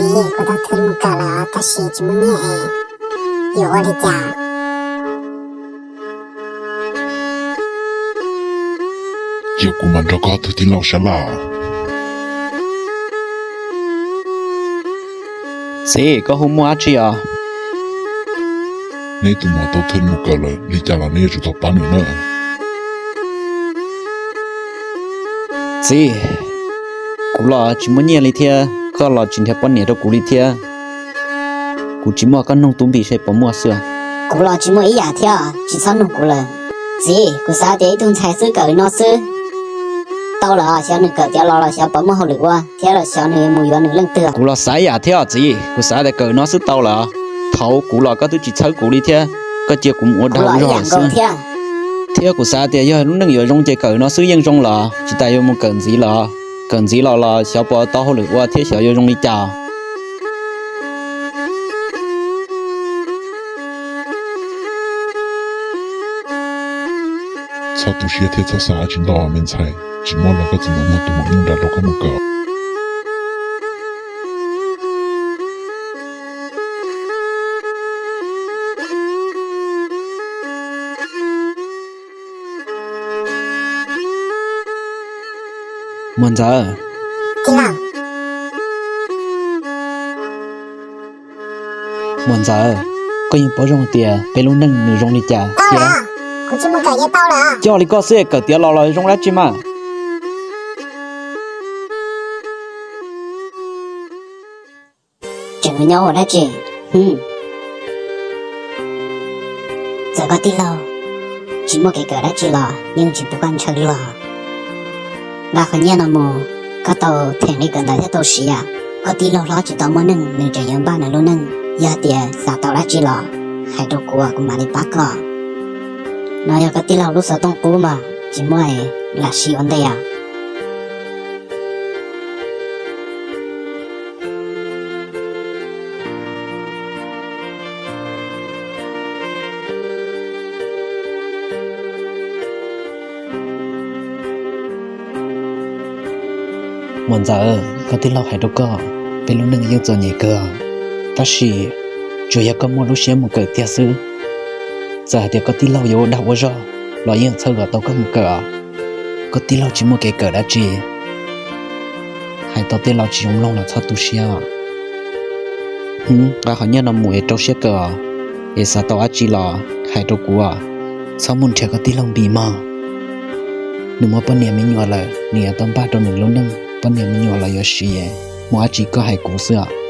Kuv tau thw mus kawm lawm tab sis tsis muaj nyiaj es yuav ua li cas? Cia kuv mam nrog koj tus tij laug sab laj. Txiv, koj hu muaj dab tsi os? Neb tus muam tau thw mus kawm lawm, li cas los neb yuav tsum tau pab nws na. Txiv, kuv los tsis muaj nyiaj li thiab, koj los tsis nrhiav poj niam rau kuv li thiab. Kuv tsis muaj, koj nug Tub Npis seb puas muaj xwb. Kuv los tsis muaj ib yam thiab, tsis txhob nug kuv lawm. Txiv, kuv xav tias ib tug ntxhais xwb kawm no xwb tau lawm, xyov nws kawm tiav los los xyov puas muaj hauj lwm ua thiab los xyov nws yuav mus yuav nws leej twg. Kuv los xav ib yam thiab os txiv, kuv xav tias kawm no xwb tau lawm. Thaum kuv los koj twb tsis txhawb kuv li thiab, koj cia kuv mus ua dag ua zog lawm xwb. Thiab kuv xav tias yog lub neej yuav zoo ces kawm no xwb yeej zoo los tsis tas yuav mus kawm ntxiv los, kawm ntxiv los los xyov puas tau hauj lwm ua thiab xyov yuav zoo li cas. Txhob tu siab thiab txhob xav dab tsi ntau me ntxhais, tsis muaj los koj txiv mam muag tus maum nyuj nram rau koj mus kawm. Muam Ntxawm. Muam Ntxawm, koj yeej paub zoo tias peb lub neej nws zoo li cas thiab. Coj li koj xwb es kawm tiav los los zoo dab tsi mas? Tseem nyob ua dab tsi? Txawm koj tij laug tsis muaj kev kawm dab tsi los yeej tsis pub koj ntshaw luag. Nqa qhov nyiaj no mus, koj tau them li kawm ntawv thiab tau siv. Koj tij laug hlob tsis tau muaj neej, nws tseem yuav npaj nws lub neej. Yog tias xav tau dab tsi los hais rau kuv, kuv mam li pab koj. No yog koj tij laug lub xov tooj qub mas tsis muaj, lam siv ua ntej os. Muam Ntxawm, koj tij laug hais rau koj, peb lub neej yeej txom nyem kawg, tab sis tsuas yog koj muaj lub siab mus kawm tiag xwb. Txawm hais tias koj tij laug yuav ua dag ua zog los yeej txhawb kom tau koj mus kawm os. Koj tij laug tsis muaj kev kawm dab tsi, hais tau tej los tsis zoo mloog los txhob tu siab. Nqa qhov nyiaj no mus es rau siab kawm os, es xav tau dab tsi los hais rau kuv os. Txhob mus nrhiav koj tij laug Npis mog. Nws muaj poj niam me nyuam lawm, nws yuav tau npaj rau nws lub neej, poj niam me nyuam los yuav siv, muaj dab tsi koj hais kuv xwb os.